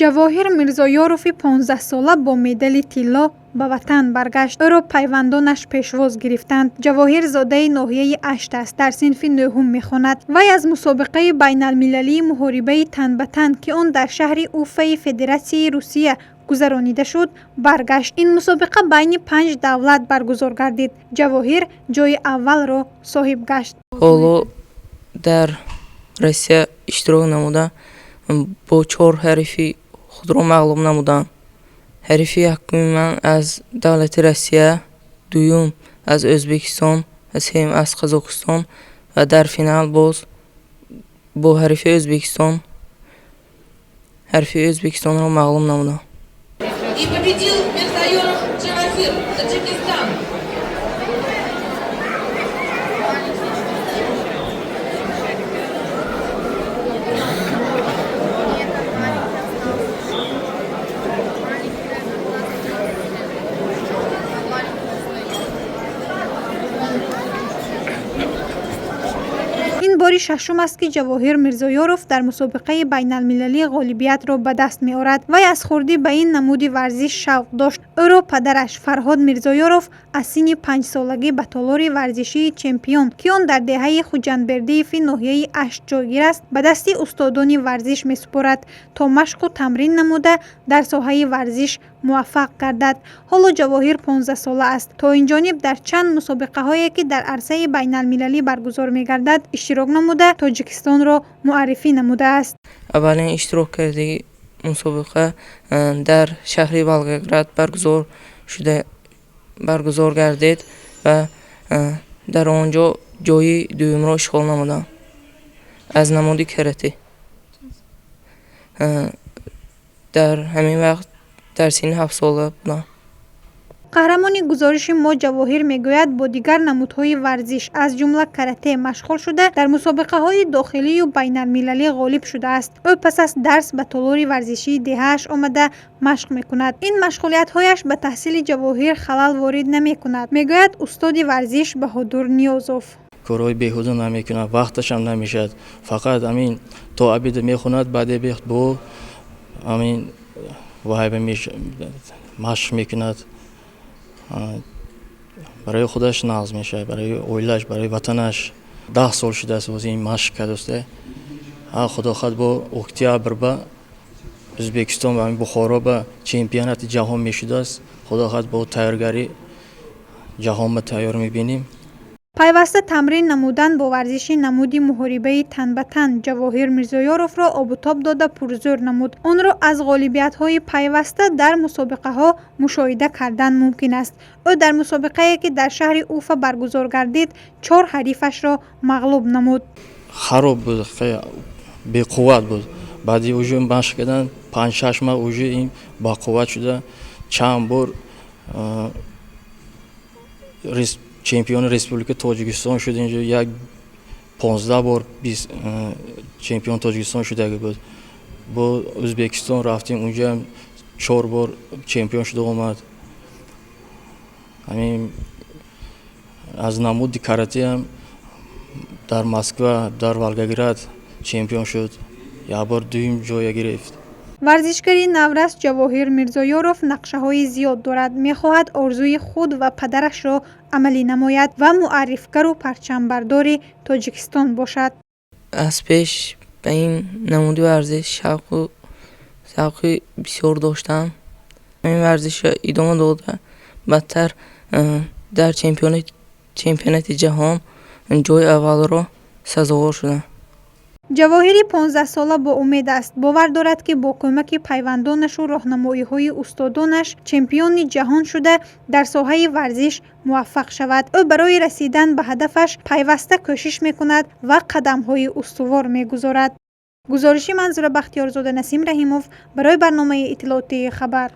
Ҷавоҳир Мирзоёрови 15-сола бо медали тилло ба ватан баргашт. Ӯро пайвандонаш пешвоз гирифтанд. Ҷавоҳир зодаи ноҳияи Ашт аст, дар синфи нӯҳум мехонад. Вай аз мусобиқаи байналмилалии муҳорибаи тан ба тан, ки он дар шаҳри Уфаи Федератсияи Русия гузаронида шуд, баргашт. Ин мусобиқа байни панҷ давлат баргузор гардид. Ҷавоҳир ҷойи аввалро соҳиб гашт. Ҳоло дар Россия иштирок намуда, бо чор ҳарифи худро мағлуб намудам. Ҳарифи якуми ман аз давлати Россия, дуюм аз Ӯзбекистон ва сеюм аз Қазоқистон ва дар финал боз бо ҳарифи Ӯзбекистон, ҳарифи Ӯзбекистонро мағлуб намудам. И победил Мирзоёров Джавахир, Таджикистан. Ин бори шашум аст, ки Ҷавоҳир Мирзоёров дар мусобиқаи байналмилалӣ ғолибиятро ба даст меорад. Вай аз хурдӣ ба ин намуди варзиш шавқ дошт. Ӯро падараш Фарҳод Мирзоёров аз синни 5-солагӣ ба толори варзишии «Чемпион», ки он дар деҳаи Хуҷандбердиеви ноҳияи Ашт ҷойгир аст, ба дасти устодони варзиш месупорад, то машқу тамрин намуда, дар соҳаи варзиш муваффақ гардад. Ҳоло Ҷавоҳир 15-сола аст. То ин ҷониб дар чанд мусобиқаҳое, ки дар арсаи байналмилалӣ баргузор мегардад, иштирок намуда, Тоҷикистонро муаррифӣ намудааст. Аввалин иштирок кардагии мусобиқа дар шаҳри Волгоград баргузор гардид ва дар он ҷо ҷойи дуюмро ишғол намудам аз намуди карате. Дар ҳамин вақт дар синни 7-сола будам. Қаҳрамони гузориши мо Ҷавоҳир мегӯяд, бо дигар намудҳои варзиш, аз ҷумла карате машғул шуда, дар мусобиқаҳои дохилию байналмилалӣ ғолиб шудааст. Ӯ пас аз дарс ба толори варзишии деҳааш омада машқ мекунад. Ин машғулиятҳояш ба таҳсили Ҷавоҳир халал ворид намекунад, мегӯяд устоди варзиш Баҳодур Ниёзов. Корҳои беҳуда намекунад, вақташам намешавад. Фақат ҳамин то обеда мехонад, баъди обед бо ҳамин вайба машқ мекунад. Барои худаш нағз мешавад, барои оилааш, барои ватанаш. 10 сол шудааст, боз ин машқ кардааст. Худо хоҳад, бо октябр ба Ӯзбекистон ба Бухоро ба чемпионати ҷаҳон мешудааст. Худо хоҳад, бо тайёргарӣ ҷаҳон ба тайёр мебинем. Пайваста тамрин намудан бо варзиши намуди муҳорибаи тан ба тан Ҷавоҳир Мирзоёровро обутоб дода, пурзӯр намуд. Онро аз ғолибиятҳои пайваста дар мусобиқаҳо мушоҳида кардан мумкин аст. Ӯ дар мусобиқае, ки дар шаҳри Уфа баргузор гардид, чор ҳарифашро мағлуб намуд. Хароб буд, беқувват буд. Баъди уже машқ кардан 5-6 моҳ, уже ин бақувват шуда, чанд бор чемпиони Республикаи Тоҷикистон шуд. Инҷо як 15 бор чемпион Тоҷикистон шудаги буд. Бо Ӯзбекистон рафтем, унҷоам чор бор чемпион шуда омад. Ҳамин аз намуди каратеам дар Москва, дар Волгоград чемпион шуд, як бор дуюм ҷоя гирифт. Варзишгари наврас Ҷавоҳир Мирзоёров нақшаҳои зиёд дорад. Мехоҳад орзуи худ ва падарашро амалӣ намояд ва муаррифгару парчамбардори Тоҷикистон бошад. Аз пеш ба ин намуди варзиш шавқу завқи бисёр доштам. Ин варзишро идома дода, баъдтар дар чемпионати ҷаҳон ҷойи аввалро сазовор шудам. Ҷавоҳири 15-сола бо умед аст. Бовар дорад, ки бо кӯмаки пайвандонашу роҳнамоиҳои устодонаш чемпиони ҷаҳон шуда, дар соҳаи варзиш муваффақ шавад. Ӯ барои расидан ба ҳадафаш пайваста кӯшиш мекунад ва қадамҳои устувор мегузорад. Гузориши Манзура Бахтиёрзода, Насим Раҳимов барои барномаи иттилоотии «Хабар».